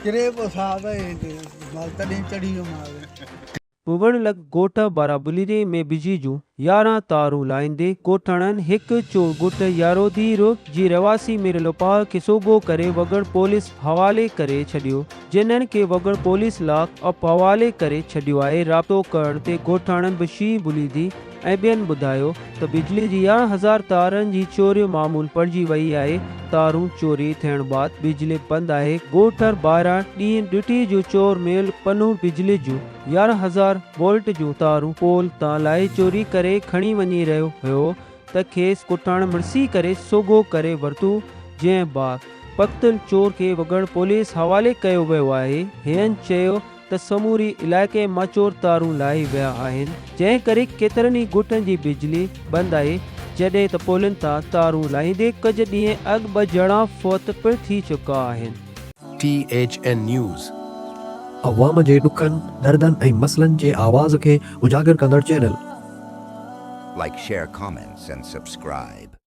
ڪري پيو صاحب مال تڏهن چڙهي ويو مال. پوڻ لڳ ڳوٺ بارابليري ۾ بجلي جون 11 تارون لاهيندي ڳوٺاڻن هڪ چور ڳوٺ يارودير جي رهواسي مير لوپاهه کي سوگهو ڪري وڳڻ پوليس حوالي ڪري ڇڏيو جنھن کي وڳڻ پوليس لاڪ اپ حوالي ڪري ڇڏيو آهي رابطو ڪرڻ تي ڳوٺاڻن به شينهن بليدي ۽ ٻين ٻڌايو ته بجلي جي 11,000 تارن جي چوري معمول بڻجي وئي آهي، تارون چوري ٿيڻ بعد بجلي بند آهي، ڳوٺ ٻاهران ڏينهن ڏٺي جو چور ميل پنهون بجلي جون 11,000 وولٽ جون تارون پول تان لاهي چوري ڪري کڻي وڃي رهيو هيو ته کيس ڪٽاڻ مڙسي ڪري سوگهو ڪري ورتو، جنهن بعد پڪتل چور کي وڳڻ پوليس حوالي ڪيو ويو آهي، هنن چيو ته سموري علائقي مان چور تارون لاهي ويا آهن، جنهن ڪري ڪيترن ئي ڳوٺن جي بجلي بند آهي، جڏهن ته پولن تان تارون لاهيندي ڪجهه ڏينهن اڳ ٻه ڄڻا فوت پڻ ٿي چڪا آهن. T H N news. عوام جي ڏکن، دردن ۽ مسئلن جي آواز کي اجاگر ڪندڙ channel. Like share comments and subscribe.